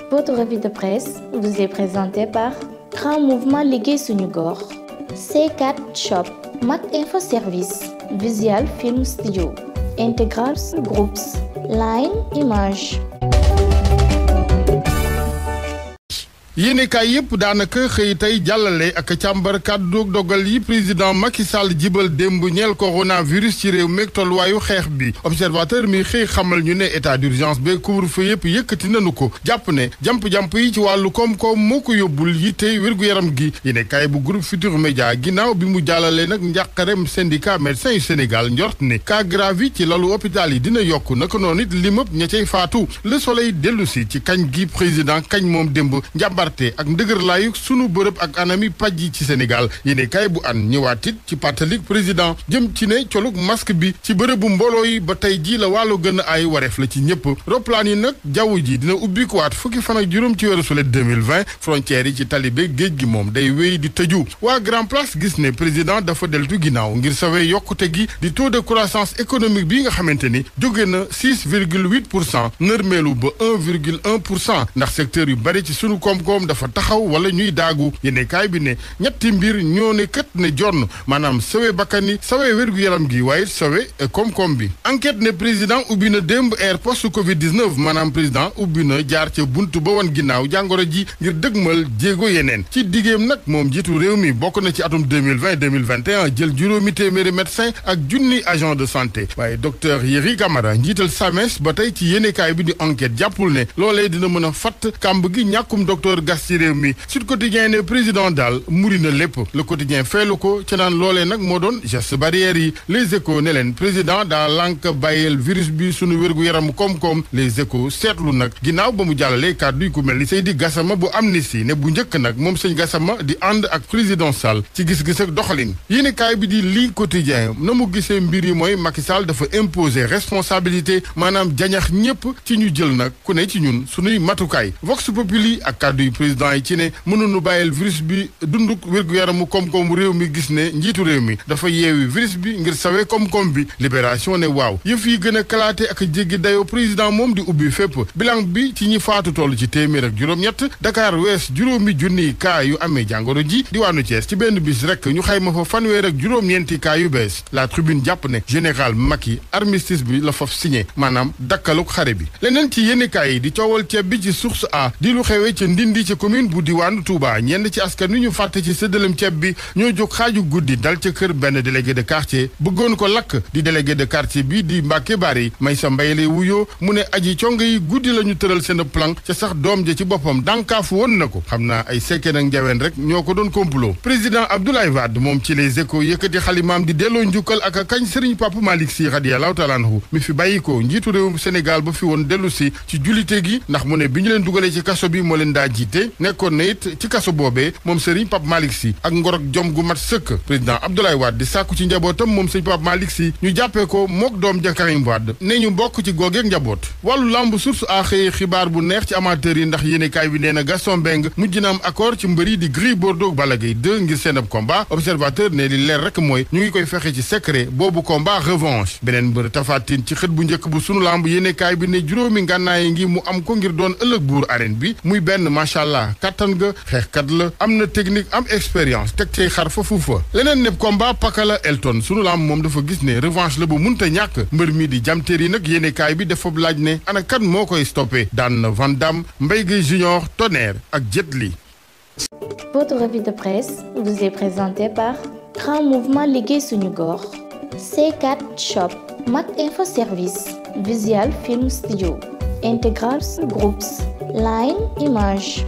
Votre revue de presse vous est présentée par Grand Mouvement Liggéey Suñu Gox, C4 Shop, Mac Info Service, Visual Film Studio, Integral Groups, Line Image. yéenekaay yëpp daanaka xëy tey jàllale ak càmbar kàddu dogal yi président Macky Sall jibal démb ñeel coronavirus ci réew meeg tolluwaayu xeex bi observateur mi xëy xamal ñu ne état d'urgence ba couvre-feu yëpp yëkkati nanu ko jàpp ne jamp-jamp yi ci wàllu koom-koom moo ko yóbbul yitte wér-gu-yaram gi yéenekaay bu groupe Futurs Médias ginnaaw bi mu jàllale nag njàqarem syndicat médecins yu Sénégal njort ne cas grave yi ci lalu hôpital yi dina yokk naka noonu it limëpp ña cay faatu Le Soleil dellu si ci kañ gi président kañ moom démb ak ndëgër laayu sunu bërëb ak anami paj yi ci Sénégal yéene kaay bu an ñëwaat it ci pàttalik président jëm ci ne colug masque bi ci bërëbu mbooloo yi ba tey ji la wàllu gën a ay wareef la ci ñëpp roplaan yi nag jaww ji dina ubbi ko waat fukki fan ak juróom ci weeru sulet 2020 frontières yi ci talibe géej gi moom day wéy di tëju waa Grand Place gis ne président dafa deltu ginnaaw ngir sawee yokkute gi di taux de croissance économique bi nga xamante ni jóge na 6,8% nërmeelu ba 1,1% ndax secteur yu bari ci sunu koom-koom dafa taxaw wala ñuy daagu yéene kaay bi ne ñetti mbir ñoo ne kët ne jonn maanaam sawe bakkani sawe wér-gu-yaram gi waaye sawe koom-koom bi enquête ne président ubbi na démb air poste covid 19 maanaam président ubbi na jaar ca bunt ba wan ginnaaw jàngoro ji ngir dëgmal jéego yeneen ci diggéem nag moom jiitu réew mi bokk na ci atum 2020-2021 jël juróomi téeméeri médecin ak junni agent de santé waaye docteur Yeri Camara njiital SAMES ba tey ci yéene kaay bi di enquête jàppul ne loolee dina mën a fatt kàmb gi ñàkkum docteur gas ci réew mi Sud Quotidien ne président daal muri na lépp Le Quotidien feelu ko ca naan loolee nag moo doon geste barrière yi Les Échos ne leen président daa lànk bàyyeel virus bi sunu wér-gu-yaram koom-koom Les Échos seetlu nag ginnaaw ba mu jàllalee kàddu yi ku mel ni Seydi Gassama bu Amnesty ne bu njëkk nag moom sëñ Gassama di ànd ak président Sall ci gis-gis ak doxalin yéene kaay bi di lii Quotidien na mu gisee mbir yi mooy Macky Sall dafa imposer responsabilité maanaam jañax ñëpp ci ñu jël nag ku ne ci ñun sunuy matukaay Vox Populi ak kàddu yi président yi ci ne mënuñu bàyyil virus bi dunduk wér-gu-yaramu koom-koom réew mi gis ne njiitu réew mi dafa yeewi virus bi ngir sawe koom-koom bi Libération ne waaw yëf yi gën a kalaate ak jéggi dayoo président moom di ubbi fépp bilan bi ci ñi faatu toll ci téeméer ak juróom-ñett Dakar wees juróomi junniy cas yu amee jàngoro ji diwaanu Thiès ci benn bis rek ñu xayma fa fanweer ak juróom-ñeenti cas yu bees La Tribune jàpp ne général Macky armistice bi la faf signé maanaam dakkaluk xare bi leneen ci yéenekaay yi di coowal ceeb bi ci source a di lu xewee ca Ndindi ci commune bu diwaanu Touba ñenn ci askan wi ñu fàtte ci séddalem ceeb bi ñoo jóg xaaju guddi dal ca kër benn délégué de quartier bëggoon ko lakk di délégué de quartier bi di Mbacke Bari Maysa Mbaye lay wuyoo mu ne aji conge yi guddi la ñu tëral seen plan ca sax doom ja ci boppam dànkaafu woon na ko xam naa ay sekkee nag njaween rek ñoo ko doon complot président Abdoulaye Wade moom ci Les Échos yëkkati xalimaam di delloo njukkal ak kañ Serigne Papa Malick Sy radiyallahu taala anhu mi fi bàyyi ko njiitu réewum Sénégal ba fi woon dellu si ci jullite gi ndax mu ne bi ñu leen dugalee ci kaso bi moo leen daa jiite nekkoon na it ci kaso boobee moom Serigne Pape Malick Sy ak ngor ak jom gu mat sëkk président Abdoulaye Wade di sàkku ci njabootam moom Serigne Pape Malick Sy ñu jàppee ko mook doom ja Karim Wade ne ñu bokk ci googeeg njaboot wàllu lamb source a xëy xibaar bu neex ci amateur yi ndax yéenekaay bi nee na Gaston Mbengue mujj na am accord ci mbër yi di Gris Bordeaux Balla Gaye 2 ngir seen ab combat observateur ne li leer rek mooy ñu ngi koy fexe ci secret boobu combat revanche beneen mbër Tapha Tine ci xët bu njëkk bu sunu lamb yéenekaay bi ne juróomi ngànnaay ngi mu am ko ngir doon ëllëg buur arène bi muy benn macha allah kattan ga xeexkat la am na technique am expérience teg cay xar fa fuufa leneen nepp combat Pakala Elton sunu lamb moom dafa gis ne revanche la bu munta ñàkk mbër mi di jamteer yi nag yéenekaay bi dafa laaj ne ana kan moo koy stoppé daan na Van Damme Mbaye Guèye Junior Tonnerre ak Jet Li. Votre revue de presse vous est présentée par Grand Mouvement Liggéey Suñu Gox, C4 Shop, Mac Info Service, Visual Film Studio, Integral Groups, Line Image.